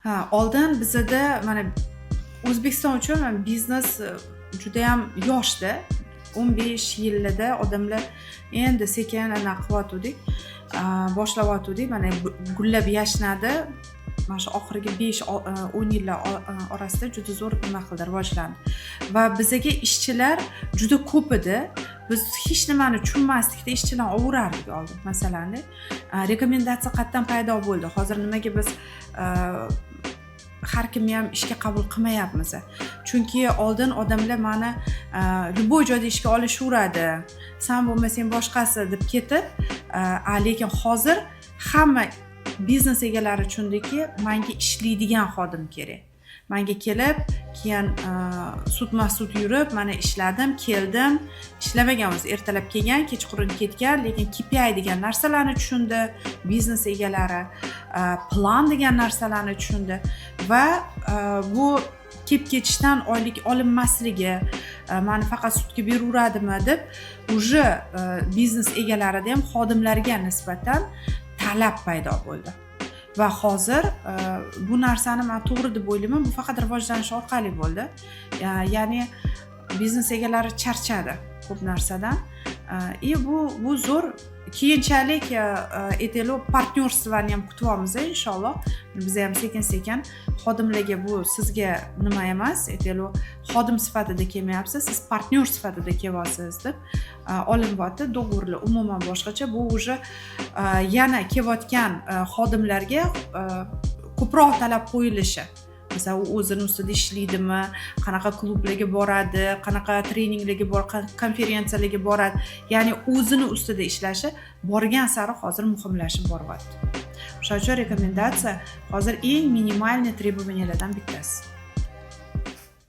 Ha, oldin bizada, mana, O'zbekiston uchun mana biznes judayam yoshda, 15 yillarda odamlar endi sekin anaqa qilyotgandik, boshlayotgandik. Mana, gullab yashnadi. Mana shu oxirgi 5-10 yillar orasida juda zo'r nima qildi, rivojlandi va bizaga ishchilar juda ko'p edi. Biz hech nimani tushunmasdikda, ishchilarni ovurardik oldin. Masalanda, рекомендация qayerdan paydo bo'ldi? Hozir nimaga biz har kimni ham ishga qabul qilmayapmiz? Chunki oldin odamlar mani любой joyda ishga olishaveradi, san bo'lmasang, boshqasi deb ketib, a lekin hozir hamma biznes egalari tushundiki, manga ishlaydigan xodim kerak, manga kelib, keyin sudma sud yurib, mana, ishladim, keldim, ishlamagan o'zi, ertalab kelgan, kechqurun ketgan, lekin KPI degan narsalarni tushundi biznes egalari, plan degan narsalarni tushundi va bu kelib ketishdan oylik olinmasligi, mani faqat sudga beraveradimi deb уже biznes egalarida ham xodimlarga nisbatan talab paydo bo'ldi. Va hozir bu narsani man to'g'ri deb o'ylayman, bu faqat rivojlanish orqali bo'ldi. Ya'ni biznes egalari charchadi ko'p narsadan и bu zo'r. Keyinchalik, aytaylik, партнёрство ni ham kutyapmiz, inshaalloh. Biz ham sekin sekin xodimlarga, bu sizga nima emas, aytaylik, xodim sifatida kelmayapsiz, siz партнёр sifatida kelyapsiz deb olinyapti. Договор lar umuman boshqacha. Bu уже yana kelayotgan xodimlarga ko'proq talab qo'yilishi, masalan, u o'zini ustida ishlaydimi, qanaqa klublarga boradi, qanaqa treninglarga konferensiyalarga boradi, ya'ni o'zini ustida ishlashi borgan sari hozir muhimlashib boryapti. O'shaning uchun рекомендация hozir eng минимальный требования lardan bittasi.